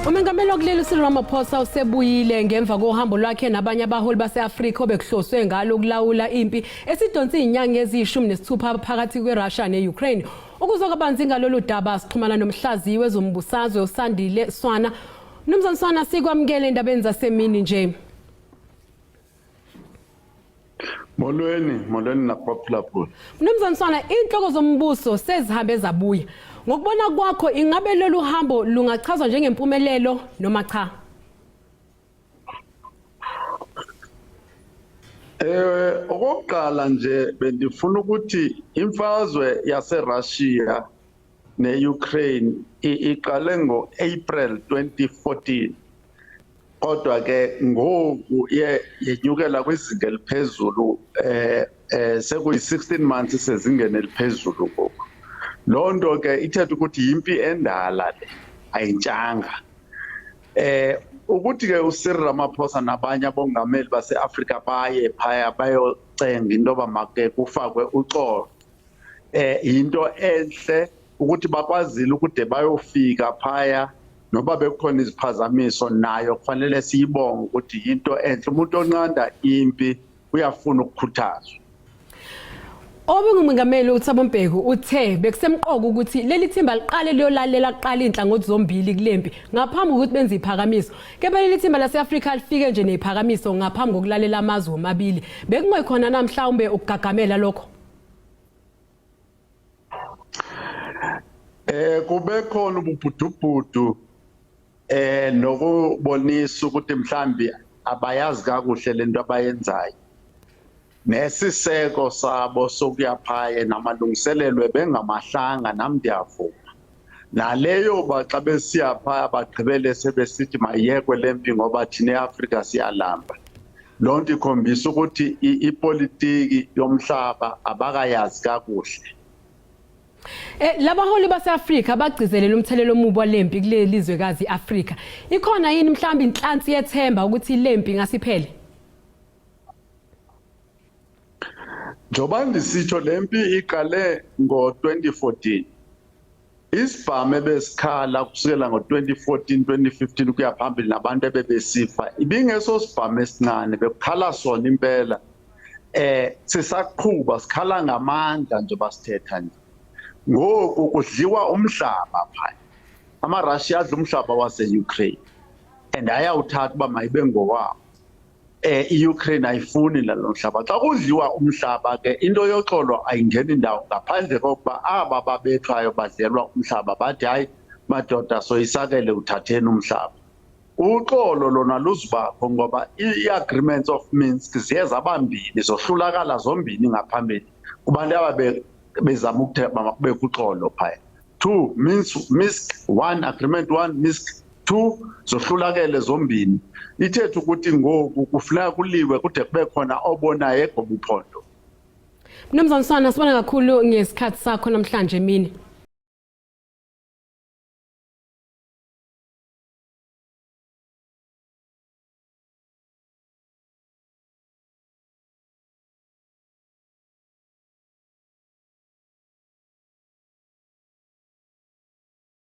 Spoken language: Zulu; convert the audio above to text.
Umengameli wakuleli uCyril Ramaphosa usebuyile ngemva kohambo lwakhe nabanye abaholi base-Afrika obekuhloswe ngalo ukulawula impi esidonse izinyanga eziyishumi nesithupha phakathi kweRussia ne-Ukraine. Ukuzwa kabanzi ngalolu daba sixhumana nomhlaziyi wezombusazwe uSandile Swana. Mnumzane Swana, sikwamukele endabeni zasemini nje. Molweni, molweni nakubaphulaphula. Mnumzane Swana, inhloko zombuso sezihambe zabuya. Ngokubona kwakho ingabe lolu hambo lungachazwa njengempumelelo noma cha? Okokuqala nje bendifuna ukuthi imfazwe yaseRussia neUkraine iqale ngoApril 2014, kodwa ke ngoku ye yenyukela kwizinga eliphezulu, sekuyi 16 months sezingene eliphezulu ngoku. Loo nto ke ithetha ukuthi yimpi endala le, ayintshanga. Ukuthi ke uCyril Ramaphosa nabanye abongameli baseAfrika baye phaya bayocenga into yoba make kufakwe uxolo, into enhle ukuthi bakwazile ukude bayofika phaya noba bekukhona iziphazamiso. Nayo kufanele siyibonge ukuthi into enhle, umuntu onqanda impi uyafuna ukukhuthazwa. Obengumengameli uThabo Mbeki uthe bekusemqoka ukuthi leli thimba liqale liyolalela kuqala inhlangothi zombili kulempi ngaphambi kokuthi benze iphakamiso. Kepha leli thimba lase-Afrika lifike nje neziphakamiso ngaphambi kokulalela amazwe omabili. Bekungekhona na mhlawumbe ukugagamela lokho? Kube khona ububhudubhudu nokubonisa ukuthi mhlambi abayazi kakuhle lento abayenzayo, nesiseko sabo sokuya phaya namalungiselelo ebengamahlanga. Nam ndiyavuma naleyo ba xa besiya phaya bagqibele sebesithi mayiyekwe le mpi ngoba thina eAfrika siyalamba. Loo nto ikhombisa ukuthi ipolitiki yomhlaba abakayazi kakuhle. Labaholi base-Afrika bagcizelela umthelelo omubi walempi kuleli lizwekazi i-Afrika. Ikhona yini mhlawumbe inhlansi yethemba ukuthi lempi ingasiphele? Njengoba ndisitsho, le mpi iqale ngo-2014. Isibhamu ebesikhala kusukela ngo-2014, 2015 kuya phambili nabantu ebebesifa ibingeso sibhamu esincane, bekukhala sona impela. Sisaqhuba sikhala ngamandla njengoba sithetha nje. Ngoku kudliwa umhlaba phaya, amaRussia adla umhlaba wase-Ukraine and ayawuthatha uba mayibe ngowawo. I-Ukraine ayifuni lalo mhlaba. Xa kudliwa umhlaba ke into yoxolo ayingeni indawo ngaphandle kokuba aba babethwayo badlelwa umhlaba bathi, "Hayi madoda, soyisakele, uthatheni umhlaba." Uxolo lona luzibakho ngoba i-agreements of Minsk ziye zabambini, zohlulakala zombini ngaphambili kubantu ababe bezama ukuthi makubekho uxolo phaya. Two, Minsk one agreement, one, Minsk two, zohlulakele zombini. Ithetha ukuthi ngoku kufuneka kuliwe kude kube khona obonayo egoba uphondo. Mnumzane Swana, sibona kakhulu ngesikhathi sakho namhlanje emini.